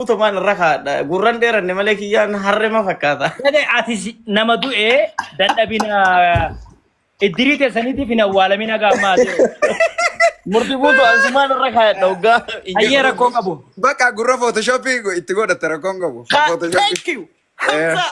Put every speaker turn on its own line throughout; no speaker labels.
Guutumaan irra kaadha. Gurran dheeranne malee kiyyaan harrema fakkaata.
Jedhe ati nama du'ee dadhabina iddirii teessaniitiif hin awwaalamin haga ammaa ati.
Murti guutuu ansumaan irra kaayadha hoggaa.
Hayyee rakkoo qabu.
Bakka gurra photoshopii itti godhatte rakkoon qabu. Photoshopii.
Thank you. Hamza.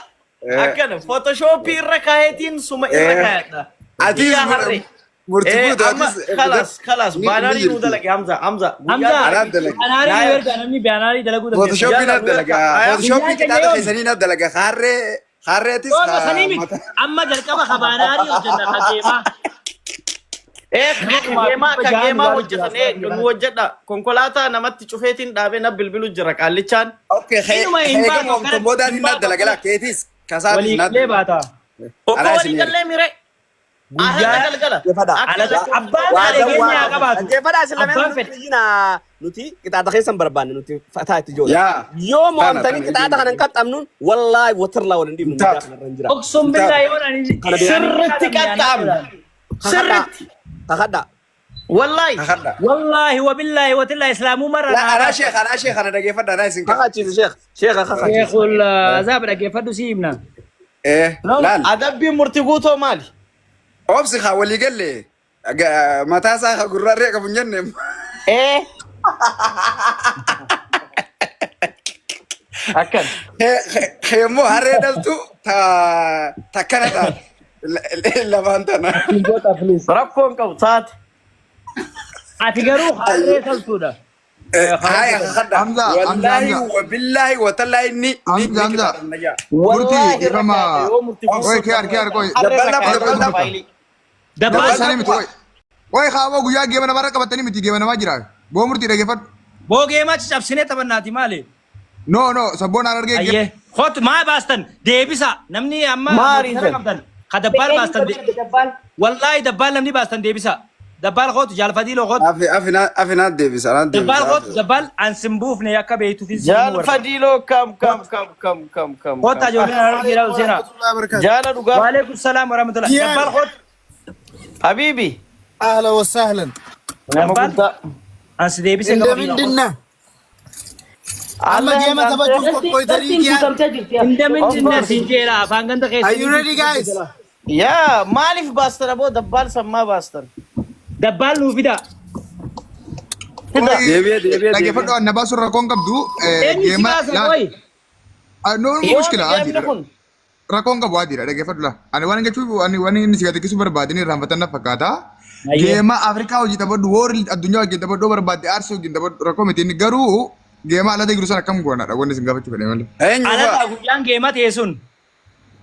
Akkana photoshopii irra kaayetiin suma irra kaayadha.
Atis
Kiyyaa harree.
Murti guutuu
Amma
atis.
kalas kalas baanaarii nuu dalage Hamza Hamza.
Hamza
Anaaf dalage.
baanaarii nu ergaa namni baanaarii dalaguu dandeessa.
Photoshopii naaf dalaga. Photoshopii
Guyyaan keenya
qixaaxa
yoomi?
keessanii naaf dalaga. Harree harreetis.
Yooma sanii miti. Amma jalqaba ka baanaarii hojjenna ka geemaa.
Kan geemaa kan geemaa hojjetan nu hojjedha. Konkolaataa namatti cufeetiin dhaabee na bilbilu jira qaallichaan.
Okay,
Inuma hin baatu,
heegama
akkana-
boodaan
hin
naaf
baatu,
dalaga
akkana-
keetis kasaatis
Walii
naaf
galee
dalaga.
baata.
Obbo
Alaa
walii
isin
gallee mire.
Guyyaa
Ahadda galgala.
Dhaggeeffadha.
Akka
Abbaan
Waa
fedhe
waa
keenya haa qabaatu.
Dhaggeeffadha isin lameen
Abbaan
nuti
fedhe.
iyyina nuti qixaaxa keessan barbaanne nuti fataa itti joola.
Yaa.
Yoo
Tana
mo'amtanii
tana
qixaaxa kana hin qaxxamnuun wallaahi watirlaa wal hin dhiibnu
Taatu.
miidiyaa kanarra hin jira.
Oksum billaa yoon ani
Kana beekaa.
Sirritti qaxxaamna. Sirritti.
Kakadhaa.
Wallaahi.
Kakadha.
Wallaahi wabillaahi watillaahi islaamummaa
La anaa sheekh anaa sheekh ana dhageeffadha anaa isin qaba.
Kakachiisi sheekh. Sheekha kakachiisi.
Sheekul Azaab dhaggeeffadhu si himna.
Laal.
Adabbiin murtii guutoo maali?
Obsi haa walii galle mataa isaa haa gurraarree qabu hin jenne.
Akkan.
Keemmoo harree dhaltu takkana taate lamaan tana.
Rakkoo hin qabu taate.
Ati garuu harree saltuudha.
Haya kakadha.
Hamza, Hamza,
Wallaahi
Hamza.
wabillaahi watallaahi ni ni
Hamza, Hamza.
Wallaahi
Murtii
irra
dhiifama.
kaa'e yoo murtii
Oi,
guutuu
keer, keer, koi.
harree irra
Dabbalaa,
kaa'e
dabbalaa.
faayilii.
Dabbaa
Dabbaa sanii miti, oi. Oi, kaaboo guyyaa geema namarra qabatanii miti geema namaa jira. Boo murtii dhaggeeffadhu.
Boogeemaa cabsinee taphannaati maali?
No, no, sabboon harargee geema.
Ayyee. Kootu maa baastan deebisa namni amma
Maari
motora
jedhe.
qabdan ka dabbaal baastan wallaahi dabbaal namni baastan deebisa. Dabbaal kootu jaalfadiiloo kootu.
Afi afi afi naat deebisa naat
Dabbaal kootu
deebisa.
dabbaal an sin buufne akka beektuuf hin
Jaal Fadiiloo kam kam kam kam kam kam.
Kootaa ijoolleen harargee dhaa seenaa.
Jaala dhugaa.
Waalaikum salaam warahmatullahi.
Kiyaar.
Dabbaal kootu.
Habiibi.
أهلا وسهلا
Nama
Dabbaal
guddaa.
an si deebise qaba.
እንደምንድን ነህ? Amma geema taphachuuf qophooytanii kiyyaan.
guutamtee jirti.
Indamindinna siin jeera afaan ganda
Are you
keessanii.
ready guys?
Yaa maaliif baastan aboo dabbaal sammaa baastan?
Dabbaal nuu fida.
Deebi'ee deebi'ee deebi'ee.
Dhaggeeffadhu anna baasuun rakkoon qabdu.
Eenyu si
Geema
baasa qoyi?
No
Yoom
mushkila
geemni
adiidha.
kun?
Rakkoon qabu adiidha dhaggeeffadhu laa. Ani waan jechuuf ani waan inni si gateessisuu barbaade inni irraanfatan na fakkaata.
Ayyee.
Geema Afrikaa hojii taphadhu world addunyaa wajjin taphadhu barbaadde Arsii wajjin taphadhu rakkoo miti inni garuu geema alaa jiru sana akkam goonadha wanni isin gaafachuu fedhe malee.
Eenyu
Alataa
fa'a?
guyyaan geema ta'e sun.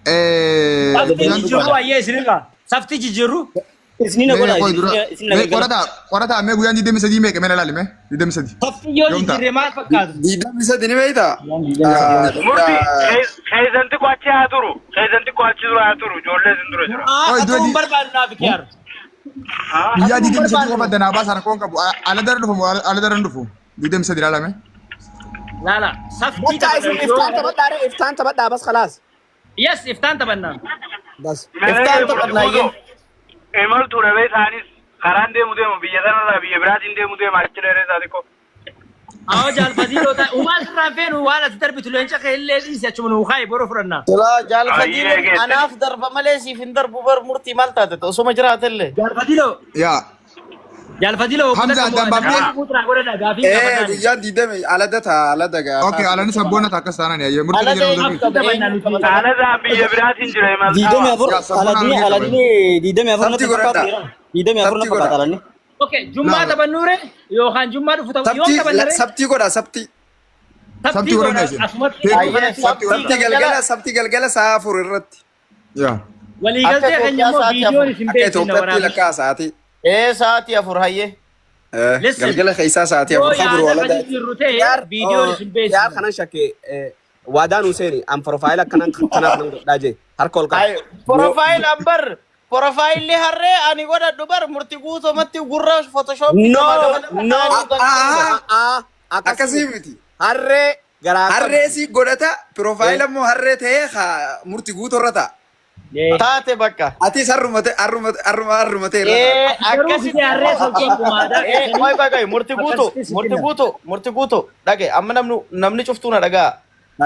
Safti
Guyyaan
jijjiirru ayyee isinirraa. Safti jijjiirru.
Isin na godha.
Mee dura
Isin na
mee
galgala.
qorataa qorataa mee guyyaan 23 meeqa mee laali mee 23.
Safti yoo
Yoom ta'a?
jijjiirre maal fakkaata?
23 ni beektaa?
Murti keessan xiqqoo achi haa turu. Keessan xiqqoo achi dura haa turu. Ijoollee isin dura jira.
Oi,
Haa
dura
ta'uun barbaadu naaf kiyaar.
Guyyaa 23 qofa danaa baasa rakkoon qabu ala dara dhufu moo ala dara hin dhufu 23 laalame.
Laala saftii
Bakka isin
taphanna
iftaan
yoo.
taphadhaa ree iftaan taphadhaa bas khalaas.
Yes iftaan taphanna.
Bas.
Iftaan taphannaa iyyee.
Imaltuu dhabee isaanis karaan deemu deemu biyya kanarraa biyya biraatiin deemu deema achi dheeree isaa xiqqoo.
Awwa jaalfatiiloo ta'a. Uumaa sirraan feenu waan ati darbitu leenca kee illee dhiisi achuma nuu kaa'i boroo fudhanna.
Silaa
Ayyee
jaalfatiiloon
geesse.
anaaf darba malee siif hin darbu bar murtii maal taate osoma jiraatellee.
Jaalfatiiloo
Yaa
jaalfatiiloo
Hamza addaan baaftee?
Muturaa godhadha gaafii gaafataani.
Guyyaan 20 alada ta'a alada gaafa.
Okay alani sabboona ta'a akkas taanaan yaa murtii
Alada
jedhamu
eenyu
darbi.
qaba
Taphanna
eenyu
nuti.
qaba?
Aladaa biyya biraatiin jira
Diidamii
imaltaa.
afur
Yaa sabboona
aladini
argee qaba.
aladini 24
Sabti
natti fakkaatu
godhadha.
jira. 24
Sabti
natti fakkaata
godha.
aladini.
Okay jummaa
Laala.
taphannuure yookaan jummaa dhufu tapha yoom
Sabti
taphannare?
sabti godha sabti.
Sabti
Sabtii
godhadha
goona
isin.
asumatti
Teeku.
Ayyee
Sabti
sabtii
godhadha.
Sabti galgala sabti galgala sa'a 4 irratti.
Yaa.
waliigaltee
Akka
keenya
Itoophiyaa
immoo
sa'aatii
viidiyoon
4.
isin
Akka
beeksisna
Itoophiyaatti
waraabna.
lakkaa sa'aatii.
Sa'aatii 4 hayyee.
Listen.
Galgala keessaa sa'aatii
Yoo
4 kabru
yaada
alada.
kan jijjiirru ta'e
Yaar
viidiyoon isin
yaar
beeksisna.
kanan shakke waadaa nuu seeni an profaayila akkanan kanaaf nan godhaa jee harka ol qaba.
Ay profaayil ambar profaayilli harree ani godhadhu bar murtii guutumatti gurra photoshopii
No
namaa dabalata
no
kaanii
aa akkasii
Akkasii
miti.
miti.
Harree garaa
Harree
qabdi.
si godhata profaayila immoo harree ta'ee haa murti guutuu irra ta'a.
Taate bakka.
Atis harruma ta'e harruma harruma harruma ta'e irra
Ee
Garuu
akkasitti.
gisee harree soltee kumaadhaa
Ee qoy qoy qoy murti guutu
Akkasitti
murti
sinna.
guutu murti guutu dhage amma namni namni cuftuu na dhagaa.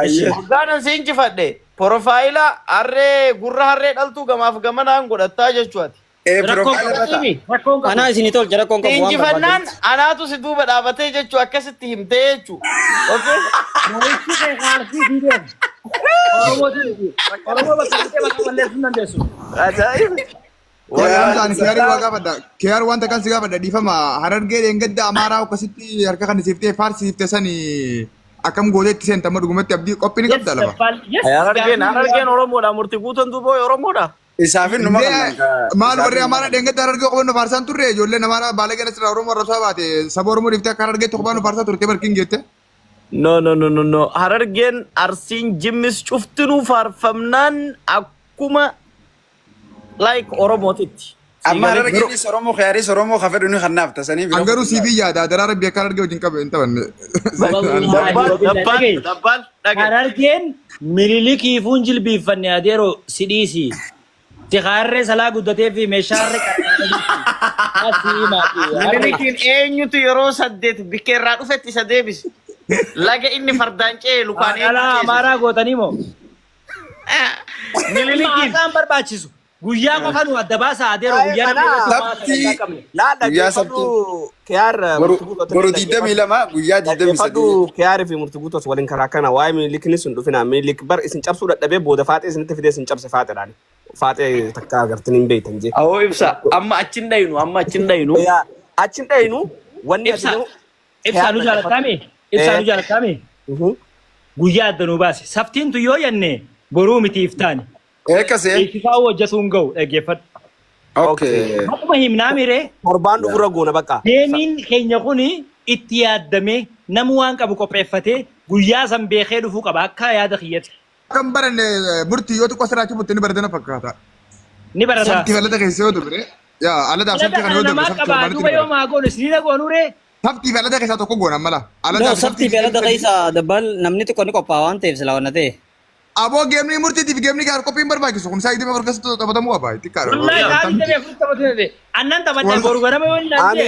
Ayyee.
Hoggaanan si injifadhe porofaayila harree gurra harree dhaltuu gamaaf gamanaan godhattaa jechuuti.
Ee
Rakkoon
piroofaayila irra ta'a.
qabu. Rakkoon qabu.
Anaa isinii tolcha rakkoon
Si
qabu waan
injifannaan
barbaadanitti.
anaatu si duuba dhaabatee jechuu akkasitti himtee jechuu. Okay?
Namichi kee qaarsii sii deemu. Oromootu miti. Oromoo bakka buutee bakka balleessuu hin dandeessu.
Ajaa'iba.
Hamza ani kiyaarii waa gaafadha. Kiyaar wanta kan si gaafadha dhiifama. Harargee dheengadda Amaaraa akkasitti harka kan siiftee faarsiifte sani akkam gootee itti seenta amma dhugumatti abdii qophii ni qabda lafa.
Yes,
Harargeen harargeen Oromoodha murti guutuun duuba Oromoodha.
Isaafin numa
Indee maal warri Amaaraa dheengadda Harargee qofa faarsaan turre ijoolleen Amaaraa baalee gana sirraa Oromoo arrabsaa baate saba Oromoo dhiiftee akka Harargeetti kophaa nu faarsaa turte barkiin geette.
No no no no no Harargeen Arsiin Jimmis cuftinuu faarfamnaan akkuma like Oromootitti.
Amma harargeenis Oromoo khiyaaris Oromoo ka fedhu ni kannaaf tasanii
An garuu siifii yaada adaraa rabbi akka Harargee wajjin qabe hin taphanne.
Dabbaal dabbaal dabbaal dhage.
Harargeen minilikiifuun jilbiiffanne adeeroo si dhiisi. Si harree salaa guddatee fi meeshaa harree qarqara.
Minilikiin eenyutu yeroo saddeet bikka irraa dhufetti isa deebise. Laga inni fardaan ce'e lukaan eenyu
Dhalaa
ceesise.
Amaaraa gootanii moo?
Minilikiin
Haasaan barbaachisu. Guyyaa qofa nu adda baasaa adeeroo guyyaa namni irratti waan sagantaa qabne.
Laal
Guyyaa
dhaggeeffadhu kiyaar
Boru boru 22 guyyaa 23.
Dhaggeeffadhu kiyaarii fi murti guutos waliin karaa kana waa'ee minilikni sun dhufina minilik bar isin cabsuu dadhabee booda faaxee isinitti fidee isin cabse faaxeedhaan faaxee takka agartanii hin beektan jee.
Awoo ibsa amma achin dhayinu amma achin dhayinu.
Yaa achin dhayinu wanni
Ibsa.
ati
Ibsaa nu jaalattaami? Ibsaa nu jaalattaami? Guyyaa adda nu baase. Saftiin tu yoo jenne boruu miti iftaani.
Eekkasee.
Beeksisaa hojjetu hin ga'u dhaggeeffadhu.
Okay.
Akkuma himnaa miree
Torbaan dhufurra goona bakka.
deemiin keenya kuni itti yaaddamee nama waan qabu qopheeffatee guyyaa san beekee dhufuu qaba akka yaada kiyyatti.
Akkam baranne murtii yoo xiqqoo sirraa cimutti ni baratana fakkaata.
Ni barata.
Sabti alada keessa yoo dabre yaa aladaaf
Alada
sabti kana
kana
yoo dabre
namaa
sabti
qaba
torbaanitti
duuba
ni
yoo
barata.
maa goonu isiniin goonuu ree.
Sabtii fi alada keessaa tokko goona mala.
No,
Aladaaf
sabtii fi alada keessa dabbal namni xiqqoo ni qophaa'a waan ta'eef sila wanna ta'e.
Aboo geemni murtiitiif geemni gaar qophiin barbaachisu kun isaa 24 keessatti taphatamuu qaba. Xiqqaadha.
Wallaahi sa'a 24 taphatu danda'e. Annan taphadhe boru ganama yoo inni
Ani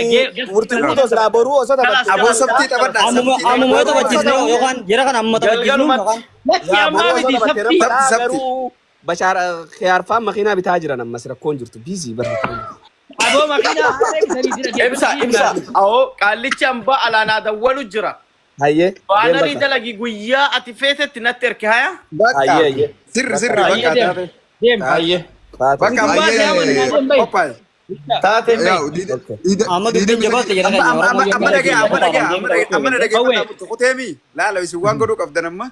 murti guutos silaa boruu osoo taphatte.
Aboo sabtii taphadhaa.
Ammuma
Sabtii
ammuma yoo taphachiisne yookaan jara kana amma taphachiisnu
Galgalumatti.
yookaan
Lakki ammaa miti sabtii.
Sabti, sabti.
Garuu Bashaar khiyaarfaan makiinaa bitaa jiran ammas rakkoon jirtu biizii bara.
Aboo makiinaa harree bitanii jira.
Ibsa ibsa awoo qaallichi hambaa alaanaa dawwalu jira.
Hayyee.
Baanarii dalagi guyyaa ati feetetti natti erki haya.
Bakka.
Ayyee, ayyee.
Sirri sirri bakka taate.
Deem.
Hayyee.
Bakka
Ayyee.
qophaa'e.
Taate
Yaa
amma dubbiin jabaatte jara keenya
Amma amma
Oromoo
amma dhagee amma dhagee amma dhagee amma dhagee
Qawwee.
fadhaa kuteemi laala isin waan godhuu qabdan amma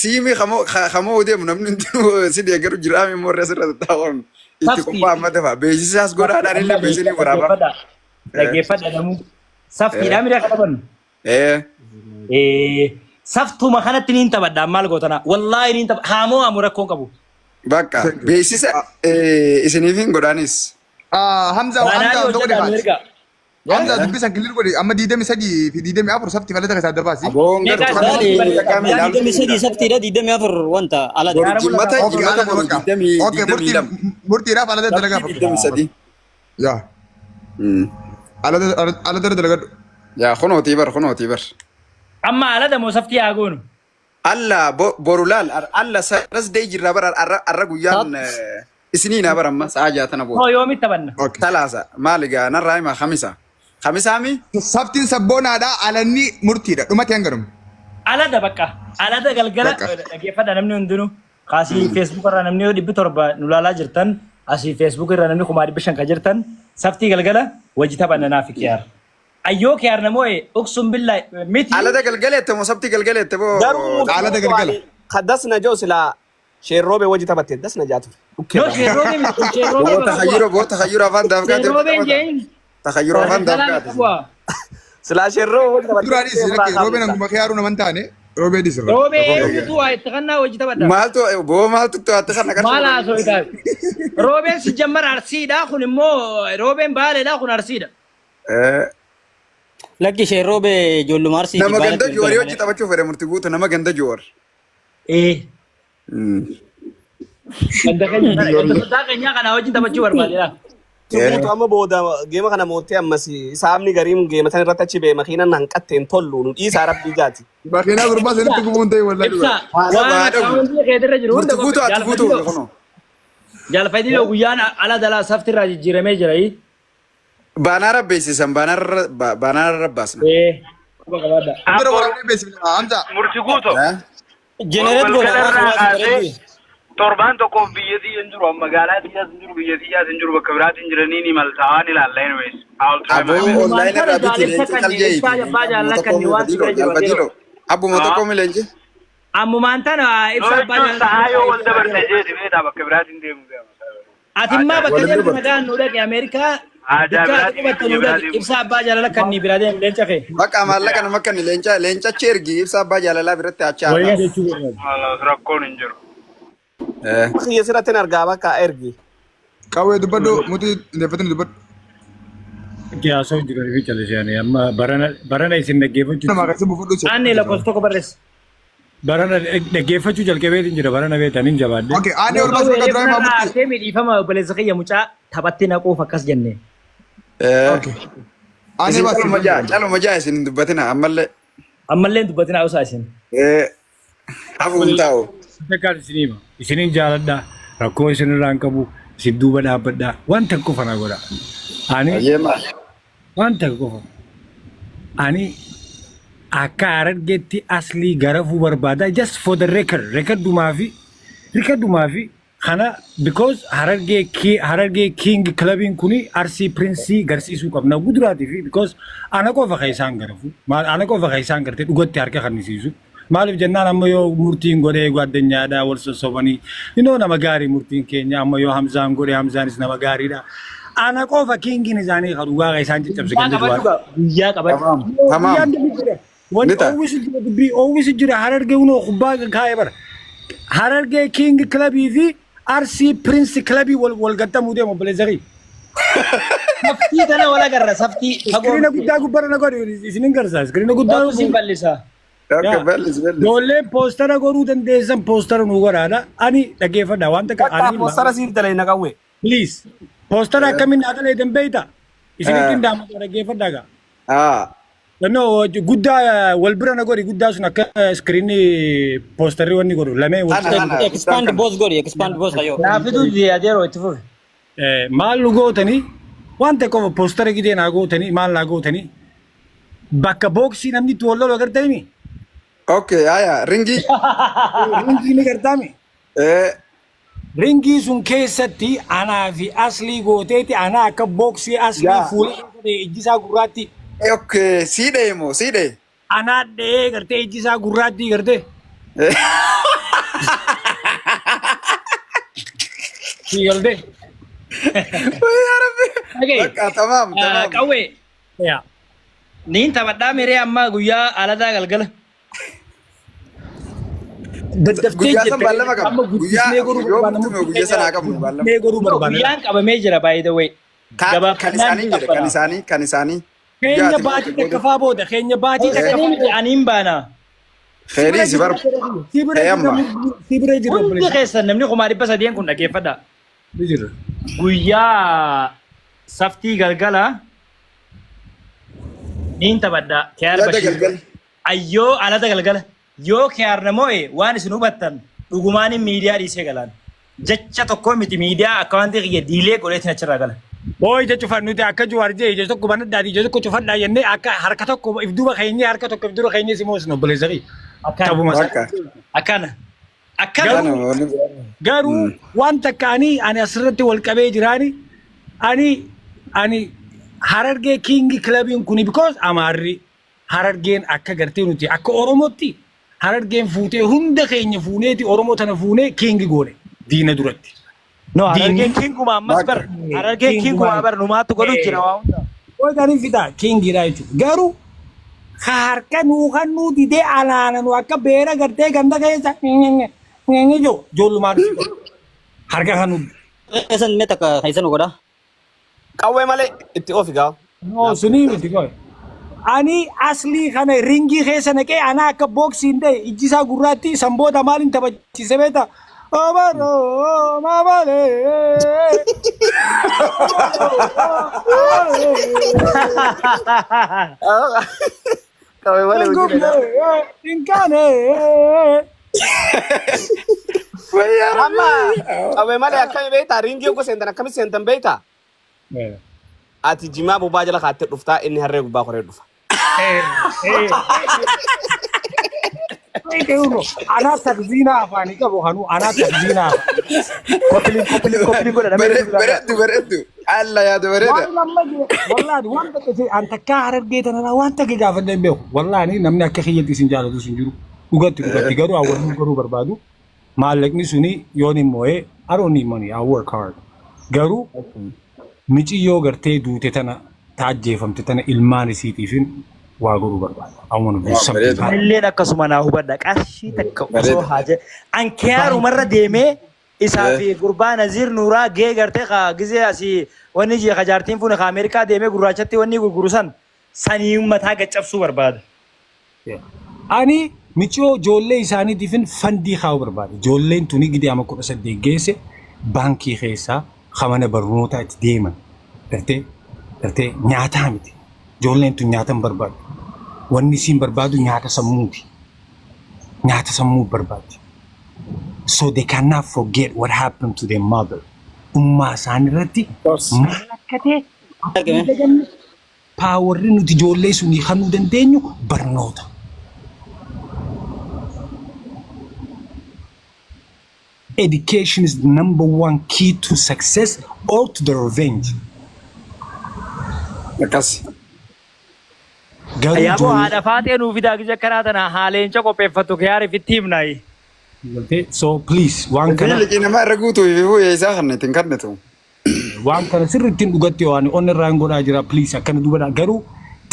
siimi kamoo kamoo deemu namni hundinuu si deeggaru jiraami immoo irra sirra taa'uun itti
Safti.
qophaa'a amma dafa beeksisaas godhaadhaan illee beeksisni waraabaa.
Dhaggeeffadha namuu. Saftiidhaa miidhaa kan taphannu.
Ee
Saftuma kanatti niin taphadha maal gootana. Wallaahi niin tapha haamoo haamu rakkoon qabu.
bakka beeksisa isiniif hin godhaanis.
Hamza
Baanaarii
Hamza wanta godhe
hojjedhaa nu
baati.
ergaa.
Hamza dubbisan kilir godhe amma 23 fi 24 sabti alada keessaa adda baasi.
Aboon
Meeqa
garuu
isaanii
23 sabtiidha 24 wanta alada.
Boru jimmata
Okay,
jimmata
alada
boru
bakka.
digdamii
Okay,
digdamii
murtii
lama.
murtiidhaaf alada dalagaa
Sabtii 23.
Yaa alada alada dalagadhu.
Yaa kunootii bar kunootii bar.
Amma alada moo saftii haa goonu?
Alla boru laal alla saras day jirra bar arra arra guyyaan isiniin bar amma sa'a jaatana
Hoo
booda.
yoomitti taphanna?
Okay.
Talaasa maali gaa narraa hima kamisa. Kamisaami
Sabtiin sabboonaadha alanni murtiidha dhumatti hanganuma.
Alada bakka. Alada galgala
Bakka.
dhaggeeffadha namni hundinuu. Kaasii Facebook irraa namni 700 nu laalaa jirtan asii Facebook irraa namni 500,000 kan jirtan saftii galgala wajji taphanna naaf kiyaar. Ayyoo kiyaar namoo uqsum billaa miti.
Alada galgaleette moo sabtii galgaleette boo.
Garuu
Alada galgala.
Kaddas na joo silaa sheerroobee wajji taphatte das na jaa ture.
No sheerroobee miti sheerroobee
Boo takhayyuro boo takhayyuro afaan daafgaate.
Sheerroobeen jeen.
Takhayyuro afaan daafgaate.
Silaa sheerroobee wajji taphatte.
Duraanis roobeen hanguma kiyaaruu naman taane roobee disirra.
Roobee eenyutu waa itti kannaa wajji taphadha.
Maaltu boo maaltu to'atte kana
Maal haasoo itaas. Roobeen si jammar arsiidha kun immoo roobeen baaleedha kun arsiidha.
Lakki ishee roobee ijoolluma arsii.
Nama ganda joorii hojii taphachuu fedhe murti guutu nama ganda joor.
Ee. Ganda keenya kana ganda soddaa keenyaa kana wajjin taphachuu barbaadedha.
Guutuu amma booda geema kana moottee ammas saamni gariin geema san irratti achi ba'e makiinaan hanqatte hin tollu nu dhiisaa rabbii jaati.
Makiinaa gurbaa sanitti gubuun ta'e wallahi
Ibsa
dhugaa.
Haa dhabu
waan
haa dhabu.
akkaawuntii keetirra jiru hunda
Murti guutuu ati guutuu
jaalfadhiloo
kunoo.
jaalfadhiloo guyyaan ala dalaa saftirraa jijjiiramee jira.
Baanaara beeksisan baanaara baanaara rabbaasna.
Ee quba qabaadha.
Dura waraabnee beeksifna Hamza.
Murti guuto.
Eh?
Jenereet
Boru
goona
galgala
karaa
irraa
suuraa
kaasee
bareedduu.
torbaan tokkoof biyya tiyya hin jiru. Amma magaalaa tiyyaas hin jiru, biyya tiyyaas hin jiru, bakka biraatiin jiranii ni maltaa ni ilaalla anyways. I will try my
Aboo
best.
Ammumaan
online
tana
irraa biti
jaalibsa
leenci
kan
qaljeeti.
ibsaa abbaa
Abbuma
jaalala
tokko
kan
mi
waan
fadilo
sirra jiru
jalfadilo.
adeero.
Abbuma tokko mi leenci.
Ammumaan tana
No
ibsa abbaa
jechuun
jaalala
sa'aa
kan
yoo wal
ibsaa
dabarte
adeero.
jeeti beektaa bakka biraatiin deemu deema.
Atimmaa
Aadaa
bakka
Waliin
deemtu
dubarti.
nagaan nu dhaqe Ameerikaa
aadaa
bikka ati
biraatiin
qubattu
biyya
nu dhaqe
biraatiin
ibsa abbaa jaalala kan ni biraa deemu leenca kee.
Bakka maallaqa nama kan leenca leencachi ergi ibsa abbaa jaalalaa biratti achi haa
Wayii
taa'u.
jechuu barbaade.
Rakkoon hin jiru.
Eh.
Kiyya sirratti hin argaa bakka ergi.
Qawwee dubbadhu muti indeeffatanii dubbadhu.
Haasa'u jiru fi callisanii amma barana barana isin dhaggeeffachuu
Namaa akkasii buufadhu si.
Aanne lakkoofsa tokko barreessa.
barana dhaggeeffachuu jalqabeetiin jira barana beektan hin jabaadde.
Okay, aanee ol baasii
Qawwee
bakka duraa himaa
reeffa
murti.
aartee miidhiifama obboleessa kiyya mucaa taphatti naquuf akkas jenne.
Eh.
Okay. Aanee
Isin
baasii.
caluma jaa caluma jaa isin hin dubbatina ammallee.
Ammallee hin dubbatin haa'usaa isin.
Eh. Hafuun taa'u.
Takkaan isinii hima. Isinin jaaladha. Rakkoo isinirraa hin qabu. Isin duuba dhaabbadha. Waan takka qofa na godha. Ani
Ayyee maal.
waan takka qofa. Ani akka Harargeetti aslii garafuu barbaada. Just for the record. Recordumaa fi recordumaa fi kana because Harargee Harargee King Clubiin kuni Arsii Prince garsiisuu qabna guduraatii fi because ana qofa kan isaan garafu. Maal ana qofa kan isaan gartee dhugatti harka kannisiisu. Maaliif jennaan amma yoo murtiin godhee addunyaadhaa wal sossobanii inoo nama gaarii murtiin keenya amma yoo Hamzaan godhee Hamzaanis nama gaariidha. Ana qofa kingiin isaanii kan dhugaa kan isaan caccabse
Guyyaa
ganda
qabadhu
duwwaa.
gaa guyyaa qabadhu.
Tamaam. Tamaam.
Guyyaan dubbii jira. Wanni
Ni ta'a.
oowwisu jira dubbii oowwisu jira Harargee hunoo kubbaa kaa'ee bara. Harargee King Clubii fi Arsii Prince Clubii wal wal gaxxamuu deemu obboleessa kiyya.
Saftii tana wal agarra saftii fagoo
Iskiriina
miti.
guddaa gubbarra na godhi isin hin garsaa iskiriina guddaa
Otu sin bal'isa.
Okay,
yaa
bal'is bal'is.
ijoolleen poostara godhuu dandeessan poostara nu godhaadha. Ani dhaggeeffadha waan takka
Bakka
ani
poostara siif dalee na qawwee.
please poostara akkamiin naa dalee beeyta isinitti hin
Eh.
daamatu dhaggeeffadha gaa.
Ah.
No, guddaa wal bira na godhi guddaa sun akka iskiriinni poostarri wanni godhu lameen wal
Kana
bira.
kana guddaan
Expand
kana.
both godhi expand both kayyoo.
Naafituu adeeroo itti fufi.
Maal nu gootanii waan tokko poostara gidee naa gootanii maal naa gootanii bakka booksii namni itti wal lolu agartanii
Okay, aya ringii.
ringii ni gartaami.
Eh.
Ringii sun keessatti anaa fi aslii gooteeti anaa akka booksii aslii
Yaa.
fuula ijji isaa gurraatti
Okay, sii dha'e moo sii dha'e?
anaa dha'ee gartee ijji isaa gurraatti gartee sii galtee.
Yaa Rabbi.
Dhagaye.
Bakka tamaam tamaam.
Qawwee
Yaa.
niin taphadhaa miree amma guyyaa alataa galgala.
Daddaftee
Guyyaa san
jette
baallama qabna.
amma
Guyyaa
guddisnee godhuu
yoo
barbaanna
murtume guyyaa sanaa qabnu baallama.
guddisnee godhuu barbaanna.
Guyyaan qabamee jira by the way.
Kan
Gabaabsinaan
isaanii
ni
jedhe kan
qabbana.
isaanii kan isaanii.
Keenya
Guyyaa ati
baatii
goote
takka
booda.
faa booda keenya baatii takka
Keessanii
faa
miti aniin baana.
Kheyrii si bar.
Si bira
Ee
jirra
amma.
si bira jirra
Hundi
obboleessa.
keessan namni 300,000 kun dhaggeeffadha.
Ni jirra.
Guyyaa saftii galgala niin taphadha. Kiyaar
Alata
Bashiir.
galgala.
Ayyoo alata galgala. Yoo kiyaar namo'e waan isin hubattan dhugumaan miidiyaa dhiisee galaan. Jecha tokko miti miidiyaa akka wanti kiyya diilee godheetiin achirraa gala.
Boo ija cufan nuti akka Jawaar jee ija tokko banadhaati ija tokko cufadhaa jennee akka harka tokko if duuba keenyee harka tokko if dura keenyee si moosnu obboleessa kiyya.
Akkana.
Tabuma isaa.
Bakka.
Akkana. Akkana.
Kana wanni biraa.
Garuu waan takka ani asirratti wal qabee jiraani ani Harargee King Clubiin kuni because Amaarri Harargeen akka gartee nuti akka Oromootti Harargeen fuutee hunda keenya fuuneeti Oromoo tana fuunee King goone diina duratti.
No, Harargeen kinguma ammas bar. Harargeen kinguma bar numaatu godhu jira waa hunda.
Waan fitaa kingiidha jechuudha. Garuu harka nuu kan nuu didee alaana nu akka beera gartee ganda keessa jiru ijoollumaan harka kan nuu.
Keessan mee takka keessan godha.
Qawwee malee itti ofi gaa.
No, sunii miti qoy. Ani aslii kana ringii keessa naqee ana akka booksiin ta'e ijji isaa gurraatti sanboota maaliin taphachiise beektaa? Obaro mabalee.
Qabee malee hojii dha.
Hinkaane.
Amma qabee malee akkami beektaa? Ringii yogguu seentan akkami seentan beektaa? Ati jimaa bobaa jala kaattee dhuftaa, inni harree gubbaa koree dhufa.
Anaa takziinaa afaanii qabu kanuu anaa takziinaa afaanii.
Koppiliin koppiliin koppiliin godha namni hedduu ilaalaa.
Bareeddu bareeddu. Alla yaada bareeda.
Waan amma jiru wallaahi waan takka ta'e an takkaa Harargee tanarraa waan takka gaafadhee hin beeku. Wallaahi namni akka kiyyatti isin jaalatu sun jiru. Dhugatti dhugatti garuu hawwanni garuu barbaadu. Maallaqni suni yoon hin moo'ee, I don't need money, I work hard. Garuu miciyyoo gartee duute tana taajjeefamte tana ilmaan isiitiifin waa godhuu barbaada. I want to do
Waan
something.
bareedu.
Anilleen akkasuma naa hubadha. Qarshii takka osoo
Bareeda.
haa jedhe. An kiyaarumarra deemee isaa fi gurbaa Naziir Nuuraa gee gartee ka gizee asii wanni jee ka jaartiin fuune ka Ameerikaa deemee gurraachatti wanni gurguru san sanii mataa gaccabsuu barbaada.
Ani miciyoo ijoollee isaaniitiifin fandii kaa'uu barbaada. Ijoolleen tuni gidee ama 18 geesse baankii keessaa ka mana barnootaa itti deeman gartee nyaataa miti. Ijoolleen tun nyaata hin barbaaddu. Wanni isiin barbaadu nyaata sammuuti. Nyaata sammuu barbaaddi. So they cannot forget what happened to their mother. Ummaa isaanii irratti maal akka ta'e akka hin daganne powerri nuti ijoollee sunii kennuu dandeenyu barnoota. Education is the number one key to success or to the revenge.
Akkas.
Garuu
Yaaboo
ijoollee
haadha faaxee nuu fidaa gizee akkanaa tana haaleenca qopheeffattu kiyaariif itti himnaayi.
Galtee, so please waan kana
Liqii namaa irra guutuu fi fuuyya isaa kan ittiin kennitu.
Waan kana sirrittiin dhugatti waan onni irraa hin godhaa jira, please akkana dubbadha. Garuu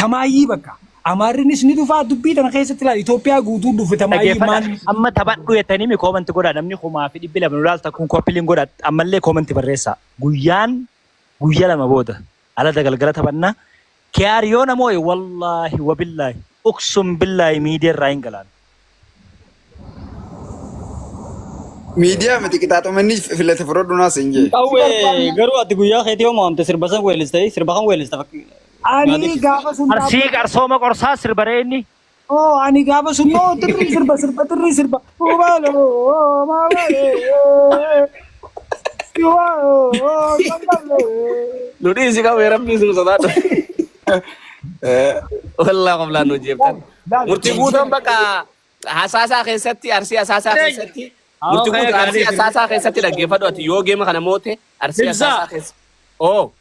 tamaayyii bakka Amaarrinis ni dhufaa dubbii tana keessatti ilaali. Itoophiyaa guutuu dhufe tamaayyii
Dhaggeeffadha.
maal
Amma taphadhu jettanii mi comment godha. Namni 2,200 nu laalta kun copy link godha. Ammallee comment barreessaa. Guyyaan guyya 2 booda alata galgala taphannaa. Kiyaar yoo namoo'e wallaahi wabillaahi uksum billaahi miidiyaa irraa hin galaan.
Miidiyaa miti qixaaxuma inni filate fudhadhu naas hin jee.
Qawwee garuu ati guyyaa keetii yoo mo'amte sirba san weellista sirba kan weellista fakkii.
Ani gaafa sun
Arsii qarsooma qorsaa sirbaree inni.
Oh, ani gaafa sun no tirrii sirba sirba tirrii sirba. Ubaloo maabalee. Siwaa sangalee.
Nu dhiisi qabee rabbii sun sodaadhu. Wallaa qoflaan nu jeeftan. Murtii guutuun bakka hasaasaa keessatti Arsii hasaasaa keessatti murtii guutuu Arsii hasaasaa keessatti dhaggeeffadhu ati yoo geema kana moote Arsii
Ibsaa.
hasaasaa keessa. Oo.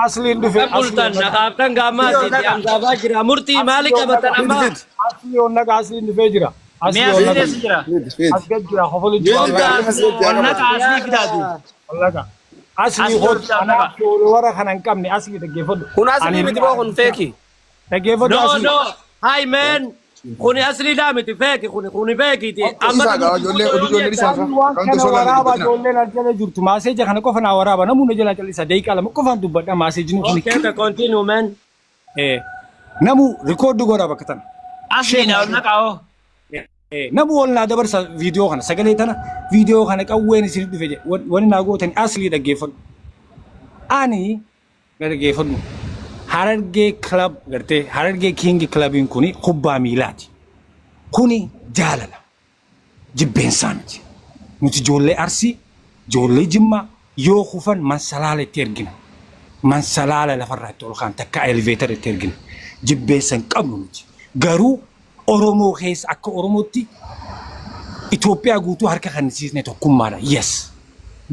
Asliin dhufe.
Kan bultan naqaaftan gaammaa asitti amsaafaa jira. Murtii maali qabatan amma?
Asli onnaqa asliin dhufee jira. Asli
Mee asliin
onnaqa.
eessa jira?
As gad jira kofolu jira.
Onnaqa aslii fidaati.
Onnaqa. Asli
Asli
hojii
hojii
anaaf warra kana hin qabne asli dhaggeeffadhu.
Kun asli miti boo kun fake.
Dhaggeeffadhu
No,
asli.
no. Hi man. Kuni asli dhaa miti fake kuni kuni fakeiiti. Amma
Isaa gaa ijoollee oduu ijoollee isaa
Ani waan
kan
kana
osoo laalee
waraabaa
dubbatina.
ijoolleen as jala jirtu message kana qofa naa waraaba namuu na jala calisa daqiiqaa 2 qofaan dubbadha messageni kun.
Okay, continue, man.
Namu record godha bakka tana.
Asliidha onnaqa hoo.
Namu ol naa dabarsa viidiyoo kana sagalee tana viidiyoo kana qawween isin dhufe jedhe wani naa gootan aslii dhaggeeffadhu. Ani na dhaggeeffadhu. Harargee Club gartee Harargee King Clubiin kuni kubbaa miilaati. Kuni jaalala. Jibbeensaa miti. Nuti ijoollee Arsii, ijoollee Jimmaa yoo kufan mansalaala itti ergina. Mansalaala lafarraa itti ol kaan takka elevator itti ergina. Jibbeessa hin qabnu nuti. Garuu Oromoo keessa akka Oromootti Itoophiyaa guutuu harka kannisiisne tokkummaadha. Yes.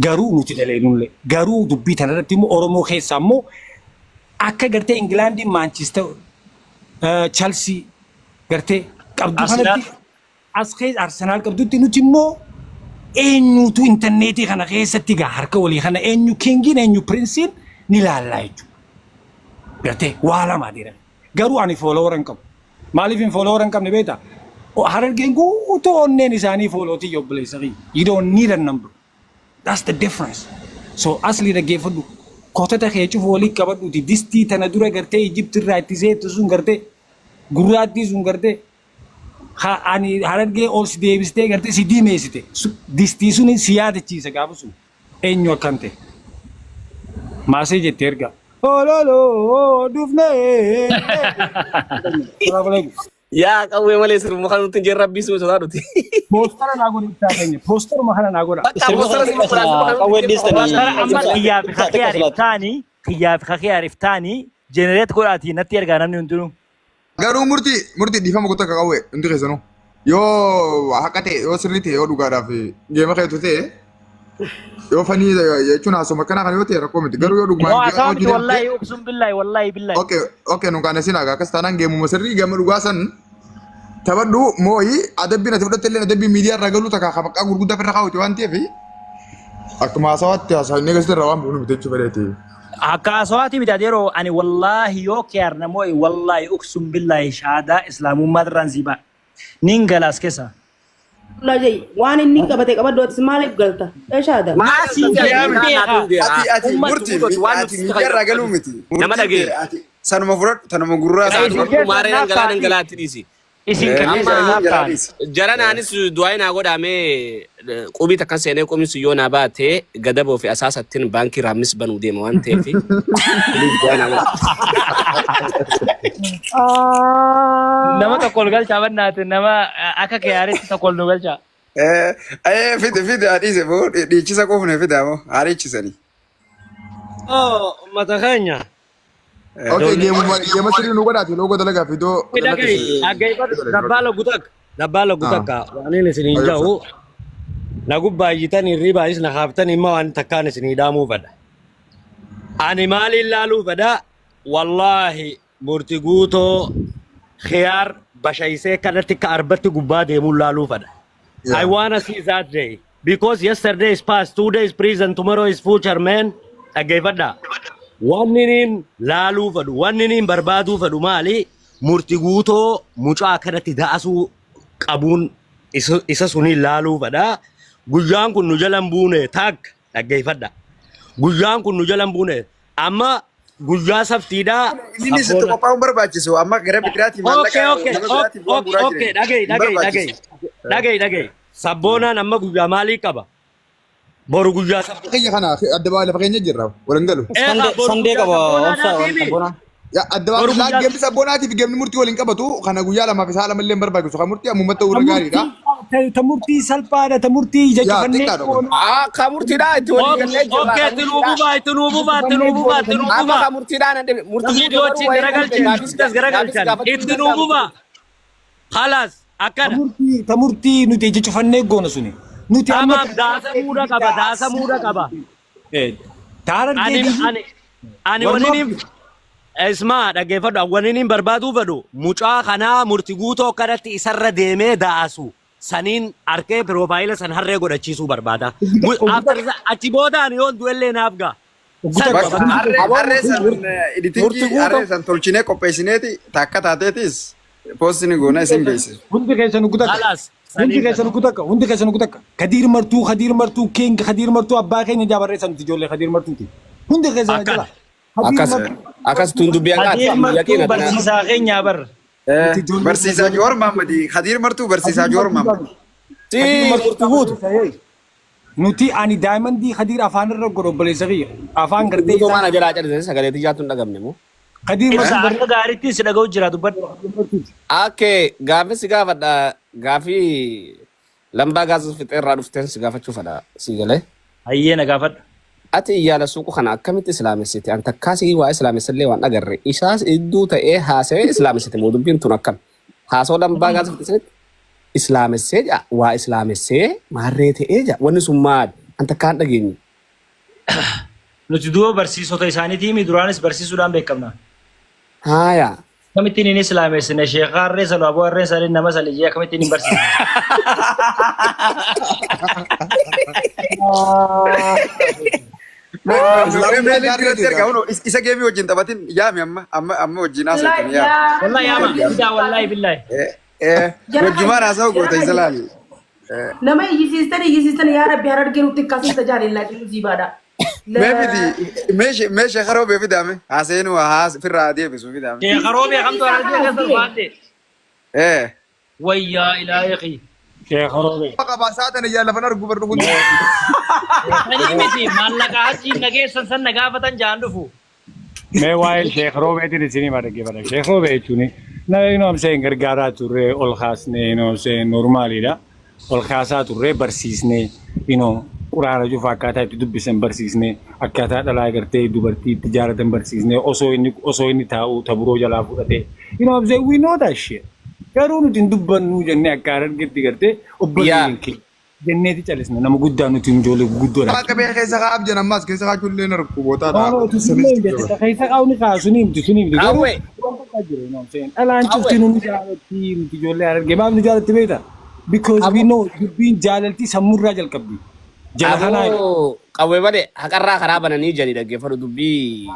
Garuu nuti daleenullee. Garuu dubbii tanarratti immoo Oromoo keessa immoo akka gartee Ingilaandiin Maanchister Chelsea gartee qabdu
Arsenal.
kanatti as keessa Arsenaal qabdutti nuti immoo eenyutu intarneetii kana keessatti gaa harka walii kana eenyu kingiin eenyu princeiin ni laallaa jechuudha. Gartee waa lama adeera. Garuu ani follower hin qabu. Maaliif hin follower hin qabne beektaa? Harargeen guutuu onneen isaanii followtii obboleessa kiyya. You don't need a number. That's the difference. So asli dhaggeeffadhu. Kotata kee cufu walii qabadhuuti. Distii tana dura gartee Ijipti irraa itti seettu sun gartee gurraattii sun gartee Ha ani Harargee ol si deebistee gartee si diimeessite. Distii suni si yaadachiisa gaafa sun. Eenyu akkan ta'e. Maasee jette erga. Ololoo dufnee. Salaamu alaikum.
Yaa qawwee malee sirbu kan nuti hin jirre rabbii suma sodaa nuti.
Poostara naa godhi ibsaa keenya. Poosteruma kana naa godha.
Bakka poostara sirbu kana sirbu kan
Qawwee
nuti hin jirre
dhiistanii.
Poostara amma kiyyaa fi kakee ariftaanii kiyyaa fi kakee ariftaanii jenereet godhaatii natti ergaa namni hundinuu.
Garuu murtii murtii dhiifama goota akka qawwee hundi keessanuu. Yoo haqa ta'e yoo sirrii ta'e yoo dhugaadhaaf geema keetu ta'e yoo fanii jechuun haasoma akkanaa kana yoo ta'e rakkoo miti. Garuu yoo dhugumaan
Moo
geema
haasawaa miti
hojii
wallaahi
deemte
uqsum billaahi wallaahi billaahi.
okay okay nu kaane sinaaga akkas taanaan geemuma sirrii geema dhugaa san taphadhu mooyi adabbiin ati fudhatte illee adabbii miidiyaa irraa galuu takka ka maqaa gurguddaa ofirra kaawwate waan ta'eef akkuma haasawaatti haasawni akkasitti irraa waan bu'u miti jechuu fedheeti.
Akka haasawaati miti ati yeroo ani wallaahi yoo kiyaar namoo'i wallaahi uqsum billaahi shahaadaa islaamummaa irraan sii ba'a. Nin galaas keessa.
Lajai, waan inni qabate qabadhu atis maaliif galta? Eshaada.
Maal
Siin
galta
jedhee
ati
beekaa.
ati
Ati ati
murtii
murtii
waan
ati
nuti
miidiyaa irraa galuu miti.
Nama
Murtii
dhagee.
ati sanuma fudhadhu tanuma gurraa
Ati
sana
fudhadhu maaree
naaf
dhangalaa
taati.
dhangalaatti dhiisi.
Isin
Eh,
kan
Amma
keessan naaf
jalaa
ta'an.
dhiisi.
Jaranaanis du'aa naa godhamee qubii takkan seenee qubiin sun yoo naa baate gadaboo fi asaasattiin baankii raammis banuu deema waan ta'eef. Please du'aa naa godha.
Nama tokko ol galchaa bannaate nama akka keeyaaritti tokko ol nu galchaa.
Eh, eh, fide fide adiise boo dhiichisa quufne fide ammoo haariichisanii.
Oh, ummata keenya.
Okay, geemuma geema sirrii nu godhaati loogoo dalagaa fi iddoo
Dhagahi, dhaggeeffadhu. Dabbaala gutak, dabbaala gutakka. Waan inni isin hin jahu. Na gubbaayitan hirribaayis na kaaftan imma waan takkaan isin dhaamuu fedha. Ani maaliin laaluu fedha? Wallaahi murti guutoo khiyaar bashaysee kanatti akka arbatti gubbaa deemuun laaluu fedha. I wanna see that day. Because yesterday is past, today is present, tomorrow is future, man. Dhaggeeffadha. Wanni niin laaluu fedhu, wanni niin barbaaduu fedhu maali? Murti guutoo mucaa akkanatti da'asuu qabuun isa isa suniin laaluu fedha. Guyyaan kun nu jala hin buune taak dhaggeeffadha. Guyyaan kun nu jala hin buune. Amma guyyaa saftiidhaa
Inni sitti
sabboona.
qophaa'uun barbaachisu amma gara biraatii
Okay,
maallaqa
okay,
nama biraatii bu'aa
okay,
guuraa
okay,
jiran
dhagahi,
hin
dhagahi, dhagahi,
barbaachisu.
dhagahi, dhagahi. Sabboonaan amma guyyaa maalii qaba? Boru guyyaa sabboonaa.
Keenya kana adda baa lafa keenya jirra waliin galu.
Eegaa boru
Sandee
guyyaa
qaba
sabboonaa
obsa
naatiimi.
sabboonaan.
Ya adda
Boru
baa laa
guyyaa
geemni sabboonaatiif geemni murtii waliin qabatu kana guyyaa lamaaf isaa lama illee hin barbaachisu kan murtii ammuma ta'uu irra gaariidha.
Ta murtii salphaadha ta murtii ija
Yaa
cufannee
xiqqaadha kun.
Ah, ka murtiidhaa itti walii gallee jirra.
Okay,
Ka
itti nuu
murtiidhaa.
bubaa, itti nuu bubaa, itti nuu bubaa, itti nuu
Amma
bubaa.
ka murtiidhaa nan dhibe. Murtii
Viidiyoo
garuu
achiin
wayii
garagalchan,
gaafis
as
gaafis
garagalchan.
gaafachuu
Itti
hin
nuu
danda'amu.
bubaa. Khalaas, akkana.
Ta murtii nuti ija cufannee goona suni. Nuti amma
Tamaam daasamuudha qaba, daasamuudha qaba.
Taara
Ani ani ani wanni Ismaa dhaggeeffadhu wanni inni barbaaduu fedhu mucaa kanaa murti guutoo akkanatti isarra deemee da'asu saniin arkee piroofaayila san harree godhachiisuu barbaada. After achi boodaan yoon du'ellee naaf ga'a. San
Bakka
bakka.
harree harree san
Murti
editingii
guutoo.
harree san tolchinee qopheessineeti takka taateetis poostini goona isin beeksisu.
Hundi keessan gutakka.
Khalaas
Hundi
saniin
keessan
fedha.
gutakka. Hundi keessan gutakka. Kadiir martuu, Kadiir martuu, King, Kadiir martuu, abbaa keenya ijaa barreessan nuti ijoollee Kadiir martuuti. Hundi keessan
Akkana.
jala. Kadiir
Akkas
martuu.
akkas tun dubbii
Kadiir
haqaati.
martuu
Yaqiina tana.
barsiisaa keenyaa bar.
Nuti ijoollee
Barsiisaa Joor Mahammadi Kadiir Martuu barsiisaa
Kadiir
Joor
martuu
Mahammadi.
Si
Kadiir martuu
murti guutu.
barreessa. Nuti ani daayimandii Kadiir afaan irra godhu obboleessa kiyya. Afaan
Murti
gartee
guutoo
isaa.
maana jalaa callisanii sagalee xiyyaatu hin dhagamne moo?
Kadiir
Ibsa
martuu
akka gaariitti si dhaga'u jira dubbadhu.
barreessa.
Ake gaafii si gaafadha gaafii lambaa gaazas fixeerraa dhufteen si gaafachuu fedha si galee.
Hayyee na gaafadhu.
Ati iyyaala suuqu kana akkamitti islaamessite? An takkaasii waa islaamessallee waan agarre. Isaas idduu ta'ee haasa'ee islaamessite moo dubbiin tun akkam? Haasoo lambaa gaazas fixeessanitti islaamessee jaa waa islaamessee maarree ta'ee jaa wanni sun maali? An takkaan dhageenye.
Nuti duuba barsiisota isaaniitiimi duraanis barsiisuudhaan beekamna.
Haaya.
Akkamittiin hin islaamessine sheekaa harree salu aboo harree salii nama salii jee akkamittiin hin barsiisne.
Islaamummaa gaarii
Irratti
jira.
argaa kunoo isa geemii wajjin taphatin yaami amma amma amma wajjin haasoftan yaami.
Wallahi yaama bidaa wallahi billahi.
Wajjumaan haasa'u goota isa laali.
Nama iyyisiistan iyyisiistan yaa rabbi harargee nutti akkasiin tajaajila ziibaadha.
Mee fidi mee mee sheekaroo bee fidaame haaseen waa haas firraa deebisu fidaame.
Sheekharoo beekamtu harargee keessa baate.
Eh.
Wayyaa ilaahi.
Sheekh Roobee.
Qabaa saatan ijaan lafan argu bar dhugun.
Sanii miti maallaqa hajjiin nageessan san na gaafatan jaan dhufu.
Mee waa'ee Sheekh Roobeetiin isin hima dhaggeeffadha. Sheekh Roobee jechuun nama you know what I'm saying gargaaraa turre ol kaasnee you know what I'm saying normaaliidha. Ol kaasaa turre barsiisnee you know quraana cufa akkaataa itti dubbisan barsiisnee akkaataa dhalaa gartee dubartii itti jaalatan barsiisnee osoo inni taa'u taburoo jalaa fudhatee you know what I'm saying, we know that shit. Garuu nuti hin dubbannu jennee akka Harargeetti gartee obboleeyyan keenya jenneeti calisna, nama guddaa nuti ijoollee guguddoodha.
Waaqa bee keessa kaa'aaf jenna ammas keessa kaa'achuun illee argu bootaadha.
No, no, jette keessa qaawni kaasu ni himti, suni himti. Garuu
Qawwee.
waan tokko jira, you know what I'm saying. Dhalaan cufti nu jaalatti, nuti ijoollee Harargee maaf nu jaalatti beektaa? Because we know dubbiin jaalaltii sammuurraa jalqabdi. Jala kanaa
Aboo qawwee malee haqarraa karaa bananii jali dhaggeeffadhu dubbii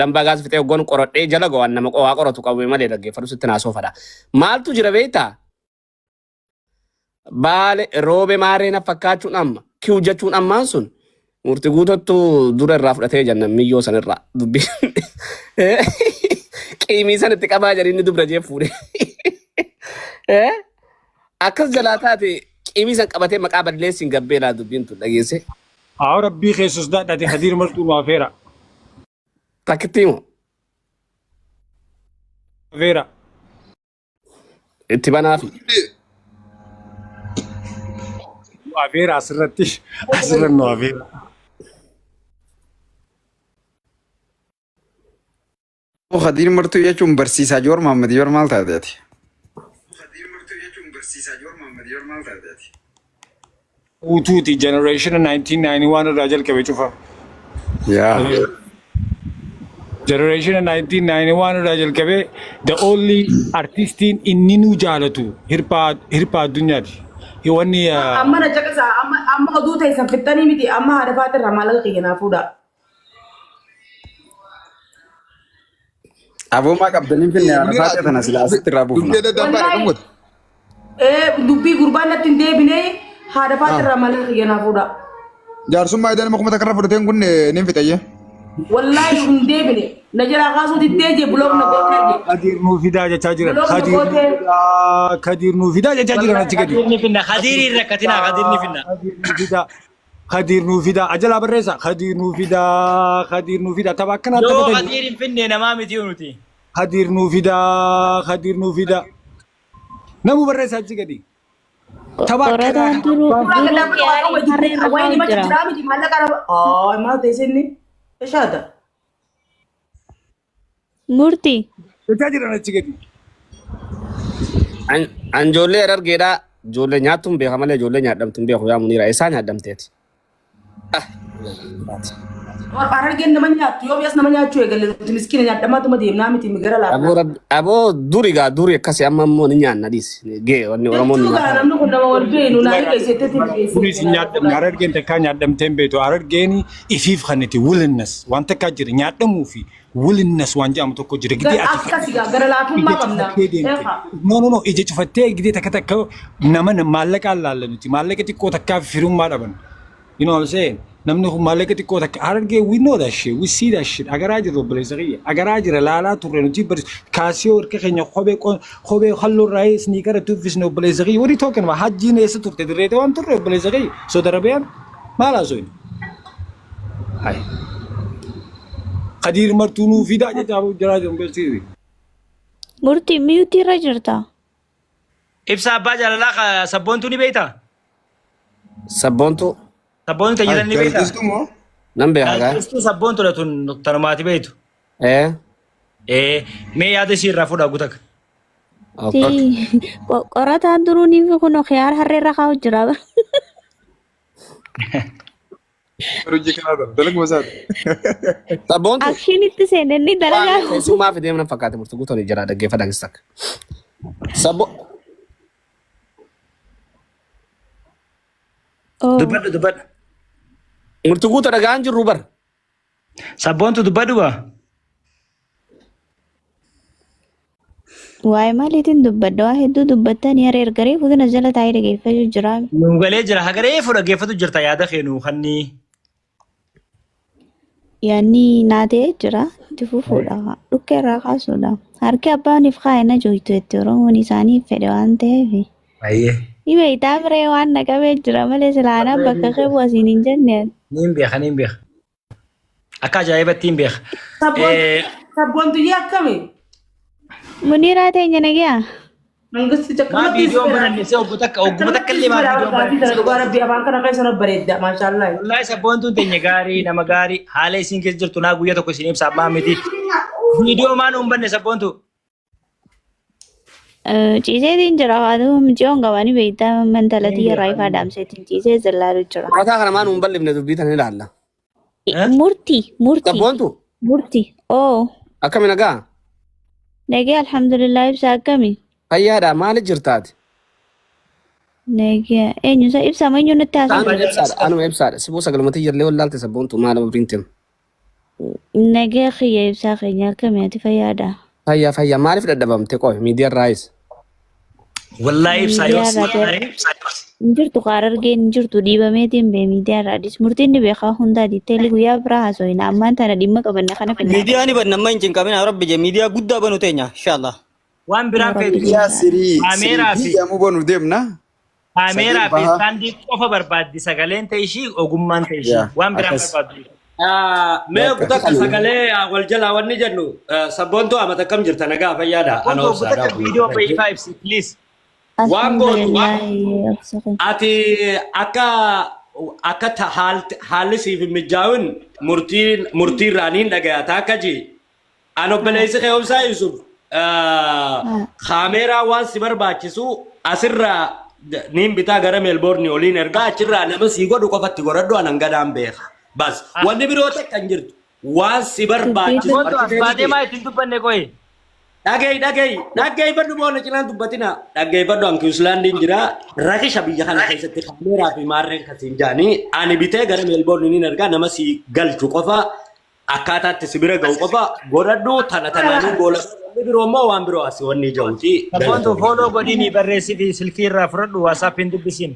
lambaa gaas fixee hoggoon qoradhee jala gowaan nama waa qoratu qawwee malee dhaggeeffadhu sitti naasoofadha. Maaltu jira beektaa? Baale roobe maaree na fakkaachuun amma kiw jechuun ammaan sun murtii guutattu dura irraa fudhatee jenna miyyoo sanirraa dubbii qiimii san itti qabaa jedhee inni dubra jee fuudhe. Akkas jalaa taate qiimii san qabatee maqaa balleessiin gabbeelaa dubbiin tun dhageesse.
Haa, rabbii keessus daadhate Hadiir martuu nu afeera.
Takkitti himu.
Afeera.
Itti banaafi.
Nu afeera, asirratti asirra nu afeera.
Khadiir Martuu jechuun barsiisaa Joor Mahammad Joor maal taateeti?
Guutuuti generation 1991 irraa jalqabe cufa.
Yaa.
Generation 1991 irraa jalqabee the only artistiin inni nu jaalatu hirphaa addunyaati. Wanni
Amma na caqasa, amma amma oduu teessan fixxanii miti, amma haadha faatirraa maallaqa kiyya naa fuudha.
Aboomaa qabdanii finne haadha faatee tana silaa asitti irraa buufna.
Dubbii adda abbaa
Wallaahi.
dhaqan godhe.
Dubbii gurbaan natti hin deebine, haadha faatirraa maallaqa kiyya naa fuudha.
Jaarsummaa idaa nama 1000 irra fudhateen kun ni fixayye.
Wallaahi hin deebine. Na jalaa kaasuu diddee jee, block na gootee jee.
Kadiir nuu fidaa jechaa jiran.
Block na
Kadiir nuu
gootee.
fidaa. Kadiir nuu fidaa jechaa jiran achi gadi.
Kadiir ni finna. Kadiir hin rakkatinaa. Kadiir ni finna.
Kadiir nuu fidaa. Kadiir nuu fidaa. Ajalaa barreessa. Kadiir nuu fidaa. Kadiir nuu fidaa. Tapha akkanaa
Yoo
taphatanii.
Kadiir hin finne namaa miti nuti.
Kadiir nuu fidaa. Kadiir nuu fidaa. Namu barreessa achi gadi. Tapha akkanaa.
Qorataan duruu
Suuraa
duruu
gaddaa kun
kiyaariin harree irra
wayii
kaa'u
nima
jira.
jira miti maallaqa nama. Aa, maal ta'e isinni? Eshaata.
Murtii.
Jechaa jiran achi gadi.
An ijoollee Harargeedhaa ijoollee nyaattuun beeka malee ijoollee nyaadhamtuun beeku yaa Muniira eessaa nyaadhamteeti?
Harargeen nama nyaattu yoo biyyaas nama nyaachuu eegalle nuti miskiina nyaadhamaatuma deemnaa miti gara
Aboo
laafnaa.
rabbi aboo duri gaa duri akkasii amma immoo ni nyaanna dhiisi gee wanni Oromoon ni
Jechuu gaa
nyaata.
namni kun nama wal beenu naa liqeesseetti
Kunis hin nyaadhamne, Harargeen takkaa nyaadhamtee hin beektu. Harargeen ifiif kan itti willingness waan takkaa jira nyaadhamuu fi willingness waan jedhamu tokko jira. Gidee ati
Akkasi gaa gara laafummaa
ija
qabna.
cufattee deemte.
Eefa.
No, no, no, ija cufattee gidee takka takka nama maallaqaan laalla nuti maallaqa xiqqoo takkaa fi firummaa dhaban. You know what I'm saying? Namni kun maallaqa xiqqoo takka Harargee, we know that shit, we see that shit. Agaraa jirra, obboleessa kiyya. Agaraa jira, laalaa turre nuti kaasiyoo harka keenya kophee kophee halluu irraa sneaker itti uffisne, obboleessa kiyya. What are you talking about? Hajjiin eessa turte? Dirreete waan turre, obboleessa kiyya. Saudi Arabiyaan maal haasofne? Hai. Kadiir martuu nuu fidaa jechaa jiraa jiru beeksisi.
Murtii, mute irra jirta.
Ibsa abbaa jaalalaa sabboontuu ni beektaa?
Sabboontuu.
Sabboontuu tajaajila ni beektaa?
Gaazexeessituu moo?
Nan beeka gaa.
Gaazexeessituu sabboontuudha tun tanumaati beektu.
Ee.
Ee, mee yaada ishii irraa fuudhaa gutaka.
Si qorataan duruu ni kun khiyaar harree irra kaa'u jira.
Hojii kanaa dalaguma isaati.
Sabboontuu.
Akshinitti seenanii dalagaa.
Keessumaa fidee mana fakkaate murtii guutuu jira dhaggeeffadhaa keessa takka. Sabbo.
Dubbadhu, dubbadhu.
Murtii guutuu dhagaan jirru bar.
Sabboontu, dubbadhu baa.
Waa'ee maaliitiin dubbadha? Waa hedduu dubbattanii haree ergaree fuutina jala taa'ee dhaggeeffachuu jira.
Nu galee jira. Hagaree fu dhaggeeffatu jirta yaada keenu kanni.
Yaanni naa ta'ee jira. Itti fufuudha. Dhukkee irraa kaasuudha. Harki abbaaniif kaa'e na jooytu jetti Oromoon isaaniif fedhe waan ta'eef.
Baay'ee.
Ni beektaa biree waan na qabee jira malee silaa anaan bakka kee bu'a siin hin jenne.
Niin beeka niin beeka. Akka ajaa'ibatti hin beeka.
Sabboontuyyee akkami?
Muniiraa teenya nagaa.
Mangisti
Maa
akkanumatti
viidiyoon bananne see obbo takka ogguma takka illee maa viidiyoon bananne see
dhugaa rabbii afaan kana keessa na bareedda maashaallah.
Wallaahi sabboontuun teenya gaarii nama gaarii haala isiin keessa jirtu naa guyyaa tokko isin ibsa abbaa miti. Viidiyoo maa nuun banne sabboontu?
Ciiseetiin jira haa ta'u mijiyoon qabanii beektaa mantala tiyya irraa ifaa dhaamseetiin ciisee zallaalu jira.
Qorataa kana maa nuun bal'ifne dubbii tana ilaalla.
Murtii murtii
Sabboontu
murtii oo
akkami nagaa?
nagee alhamdulillah ibsa akkami
Fayyaadha maali jirtaati?
nagee eenyu isa ibsa eenyu natti haasa'u
Anuma ibsaadha anuma ibsaadha sibuu sagalumatti jirlee wallaalte sabboontu maal nama biriin
nagee kiyya ibsaa keenya akkami ati fayyaadha.
Fayyaa fayyaa maaliif dadhabamte qoy miidiyaa raayis.
Wallaahi ibsaa yoo
Miidiyaa irraa hin jirtu qaarargeen hin jirtu dhiibameetiin bee miidiyaa irraa adis murtiin ni beekaa hundaa diiteelli guyyaa biraa haasofina ammaan tana dhimma qabanne kana finna.
Miidiyaa ni banna amma hin cinqamina rabbi je miidiyaa guddaa banu teenya inshallah.
Waan biraan feetu.
Miidiyaa sirii
Kaameeraa fi
jedhamu banu deemna.
kaameeraa fi
Sadii baha.
istaandii qofa barbaaddi sagaleen ta'e ishii ogummaan ta'e ishii
Yaa,
waan biraan
akkas.
barbaaddu.
Mee takka sagalee wal jalaa wanni jennu sabboontuu amata akkam jirta nagaa fayyaadha. Ana
Obbo
obsaadha.
takka viidiyoo baay'ifaa ibsi please.
Waan gootu
Alhamdulillah obsa keenya.
ati akka akka haalli siif hin mijaa'in murtiin murtiirraa niin dhagaya taakka ji an obboleessi kee obsaa Yusuf kaameeraa waan si barbaachisu asirraa niin bitaa gara Meelboorni oliin ergaa achirraa nama sii godhu qofatti godhadhu anan gadaan beeka. Bas wanni biroo takka hin jirtu waan si barbaachisu
Sabboontu as baatee maa ittiin dubbanne qoyi.
Dhaga'i dhaga'i dhaggeeffadhu boona cinaan dubbatina dhaggeeffadhu an Kiwuslaandiin jira rakisha biyya kana keessatti kaameeraa fi maarreen kasiin jaanii ani bitee gara Meelboorni niin ergaa nama si galchu qofa akkaataatti si bira ga'u qofa godhadhu tana tanaanii goola wanni biroo immoo waan biroo asii wanni ija'uuti.
Sabboontu follow godhinii barreessii fi silkii irraa fudhadhu WhatsAppiin dubbisiin.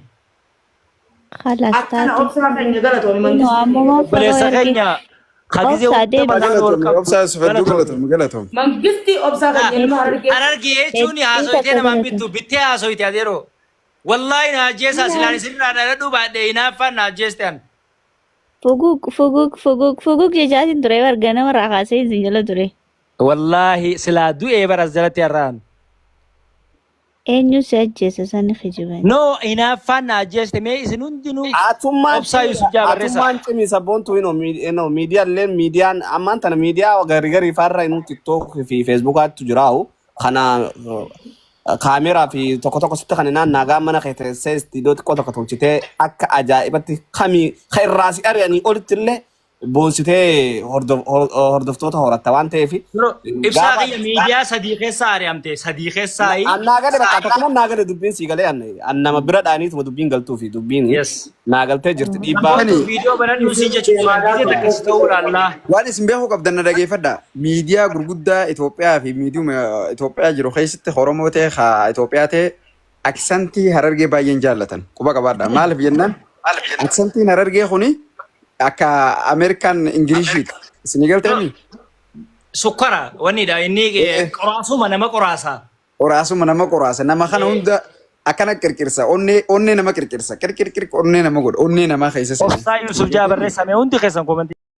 Khalas
Akkana
taate.
obsaa keenya galatoomi
Kunoo
mangisti.
ammumaa follow
Obboleessa
ergi.
keenya Khadijee
Obsaa
hunda
deebi.
mataan ol
Galatoomi
qabdu.
obsaa Yusuf hedduu
Galatoomi.
galatoomi galatoomi.
Mangisti obsaa keenya ilma harargee.
Harargee jechuun
Hedduu
haasoyitee
takka
namaan
galatoomi.
bittu bittee haasoyite adeeroo. Wallaahi na ajjeesaa silaan isinirraa dhaladhuu baadhee hinaaffaan na ajjeeste an.
Fugug fugug fugug fugug jechaatiin ture barga namarraa kaasee isin jala ture.
Wallaahi silaa du'ee bara as jalatti har'aan.
Eenyu si ajjeese sani kijiban.
No hinaaffaan na ajjeeste mee isin hundinuu
Atummaan
obsaa
cimi
Yusuf jaa barreessa.
atummaan cimi sabboontu ino miidiyaallee miidiyaan ammaan tana miidiyaa gari gari faarra inu TikTok fi Facebookaattu jiraa'u kana kaameeraa fi tokko tokko sitti kan naan naagaa mana kee teessee istiidiyoo xiqqoo tokko tolchitee akka ajaa'ibatti kamii ka irraa si ari'anii olitti illee boonsitee hordoftoota horatta waan ta'eef
Bro, ibsaa
gaafa
kiyya miidiyaa sadii keessaa ari'amte sadii keessaa
Annaa gale bakka tokkuma naa gale dubbiin sii galee an nama bira dhaaniituma dubbiin galtuu fi dubbiin
Yes.
naa galtee jirti dhiibbaa.
Sabboontu viidiyoo banadhu si jechuun gisee takka si ta'uu laallaa.
Waan isin beekuu qabdan na dhageeffadha. Miidiyaa gurguddaa Itoophiyaa fi miidiyuma Itoophiyaa jiru keessatti Oromoo ta'e haa Itoophiyaa ta'e aksantii Harargee baay'een jaallatan. Quba qabaadha. Maaliif jennaan aksantiin Harargee kuni akka Ameerikaan Ingiliishiiti. Isin galteemi?
Sukkara wannidha inni qoraasuma nama qoraasa.
Qoraasuma nama qoraasa. Nama kana hunda akkana qirqirsa. Onnee onnee nama qirqirsa. Qirqirqir onnee nama godha. Onnee namaa keessa seena.
Obsaa Yusuf jaa barreessame hundi keessan komantii.